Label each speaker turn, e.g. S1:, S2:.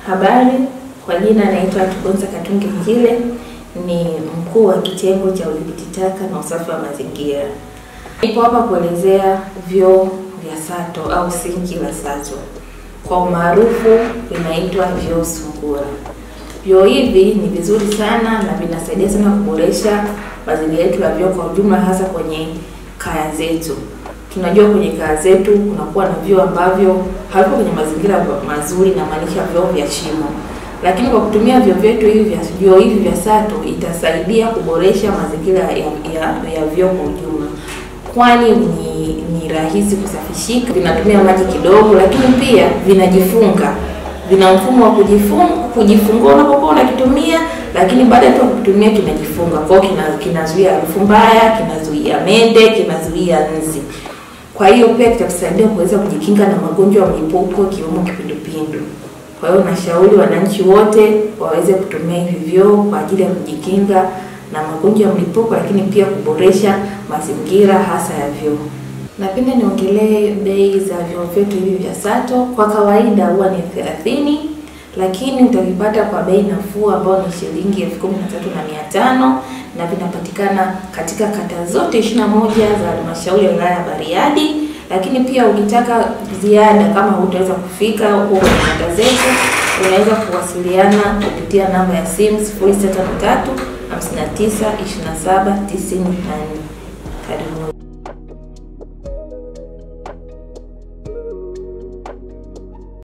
S1: Habari, kwa jina naitwa Tugonza Katunge Njile, ni mkuu wa kitengo cha udhibiti taka na usafi wa mazingira. Nipo hapa kuelezea vyoo vya Sato au sinki la Sato. Kwa umaarufu vinaitwa vyoo sungura. Vyoo hivi ni vizuri sana na vinasaidia sana kuboresha mazingira yetu ya vyoo kwa ujumla, hasa kwenye kaya zetu. Tunajua kwenye kaya zetu kunakuwa na vyoo ambavyo havipo kwenye mazingira mazuri, na maanisha vyoo vya shimo. Lakini kwa kutumia vyoo vyetu hivi vya vyoo hivi vya Sato itasaidia kuboresha mazingira ya vyoo kwa ujumla. Kwani ni rahisi kusafishika, vinatumia maji kidogo, lakini pia vinajifunga. Vina mfumo wa kujifungua unapokuwa unakitumia, lakini baada ya kutumia kinajifunga. Kwa hiyo kinazuia harufu mbaya, kinazuia mende, kinazuia nzi. Kwa hiyo pia kitakusaidia kuweza kujikinga na magonjwa ya mlipuko ikiwemo kipindupindu. Kwa hiyo nashauri wananchi wote waweze kutumia hivi vyoo kwa ajili ya kujikinga na magonjwa ya mlipuko, lakini pia kuboresha mazingira hasa ya vyoo. Napenda niongelee bei za vyoo vyetu hivi vya Sato. Kwa kawaida huwa ni 30, lakini utavipata kwa bei nafuu ambayo ni shilingi 13,500, na vinapatikana katika kata zote 21 za halmashauri ya wilaya ya Bariadi. Lakini pia ukitaka ziada, kama hutaweza kufika huko kwenye kata zetu, unaweza kuwasiliana kupitia namba ya simu 0653 59 27 94. Karibuni.